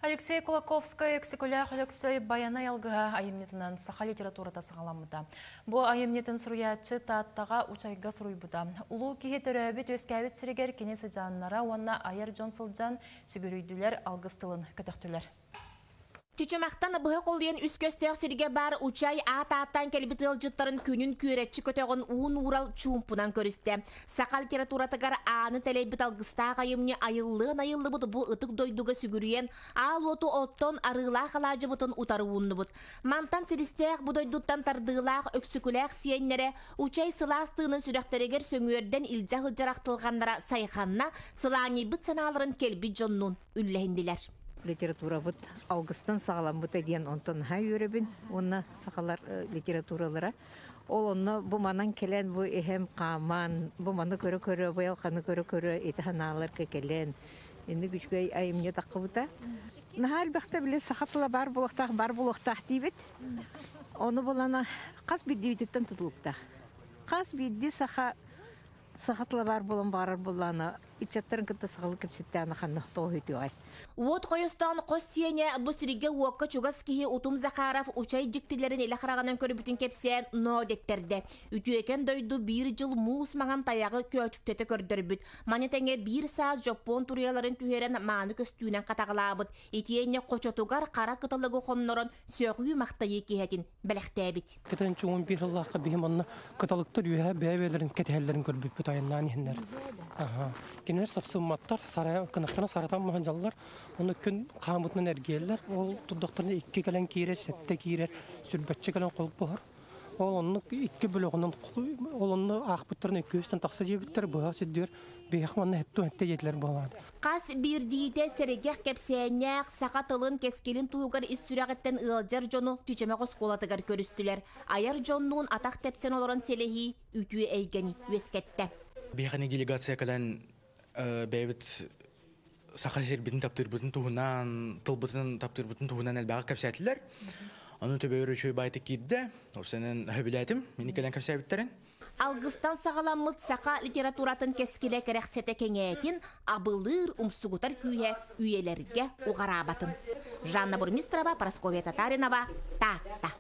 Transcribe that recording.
Алексей Кулаковскай Өксөкүлээх Өлөксөй Байанай алгыһа айымньытынан саха литературата саҕаламмыта. Бу айымньытын суруйааччы Тааттаҕа Учайга суруйбута. Улуу киһи төрөөбүт-үөскээбит сиригэр кини сыдьааннара уонна айар дьон сылдьан сүгүрүйдүлэр, алгыс тылын көтөхтүлэр. Чычымахтан быһа холуйан үс көстөөх сиргэ баар Учай аат ааттаан кэлбит ыалдьыттарын күнүн күөрэччи көтөҕөн уун уурал чуумпунан көрүстэ. Саха литературатыгар ааны тэлэйбит алгыстаах айымньы айыллыан айыллыбыт бу ытык дойдуга сүгүрүйэн, аал уоту оттон арыылаах алаадьыбытын утары ууннубут. Мантан силистээх бу дойдуттан тардыылаах өксөкүлээх сиэннэрэ Учай сылаас тыынын сүрэхтэригэр сөҥүөрдэн илдьэ сылдьар ахтылҕаннара сайханна, сылаанньыйбыт санааларын кэлбит дьоннуун үллэһиннилэр. Литературабыт алгыстан саҕаламмыта диэн онтон наһаа үөрэбин уонна сахалар литературалара ол онно бу манан кэлэн бу эһэм хааман бу маны көрө-көрө бу айылҕаны көрө-көрө ити санааларга кэлэн инник үчүгэй айымньы таххыбыта наһаа элбэхтэ били саха тыла баар буолуохтаах баар буолуохтаах диибит ону булана хас биирдиибититтэн тутулуктаах хас биирдии саха саха тыла баар буолан баҕарар буоллаҕына ыччаттарын кытта сахалыы кэпсэттэҕинэ ханна тоҕо үтүөҕэй. Уот хойустоон хос сиэнэ бу сиргэ-уокка чугас киһи Утум Захаров учай дьиктилэрин илэ хараҕынан көрбүтүн кэпсээн ноо дэттэрдэ. Үтүөкэн дойду биир дьыл муус маҥан тайаҕы көөчүктэтэ көрдөрбүт. Маны тэҥэ биир саас дьоппуон туруйаларын түһэрэн мааны көстүүнэн хатаҕалаабыт. Итиэннэ хочотугар хара кыталыгы хоннорон сөҕүү-махтайыы киэһэтин бэлэхтээбит. Кытын чугун биир сыллаахха биһим онно кыталыктар үөһэ бэйэ-бэйэлэрин кэтэһэллэрин көрбүппүт айаннаан иһиннэр. Аха. Кинилэр сапсымматтар, сарайа кынахтана саратан маһандьаллар. Онно күн хаамытынан эргиэллэр. Ол турдахтарына икки кэлэн киирэр, сэттэ киирэр, сүрбэччэ кэлэн холбоһор. Ол оннук икки бөлөҕүнэн ол онно аахпыттарын икки тахса диэбиттэр быһа сирдиэр биһиэхэ манна хэттэ хэттэ диэтилэр буолаат. Хас биирдиитэ сэргэх кэпсээннээх саха тылын кэскилин туһугар ис сүрэҕиттэн ыалдьар дьону Чүчэмэх оскуолатыгар көрүстүлэр. Айар дьоннуун атах тэпсэн олорон сэлэһии үтүө эйгэни үөскэттэ. Биһиэхэ делегация кэлэн бэйэбит саха сирбитин таптыырбытын туһунан, тылбытын таптыырбытын туһунан элбэҕи кэпсээтилэр. Ону төбөөр үчүгэй баайта киирдэ. Ол сэнэн сөбүлээтим. Мини кэлэн кэпсээбиттэрин. Алгыстан саҕаламмыт саха литературатын кэскилэ кэрэхсэтэ кэҥээтин, абылыыр, умсугутар күүһэ үйэлэргэ уҕараабатын. Жанна Бурмистрова, Прасковья Татаринова, Таатта.